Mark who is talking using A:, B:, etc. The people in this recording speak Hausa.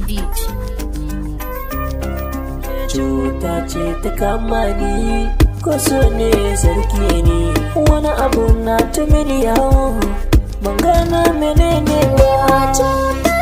A: Beat.
B: Cuta ce ta kama ni, ko so ne sarki ni? Wani abu na ta mini yawo, ban gane menene ba.
A: Cuta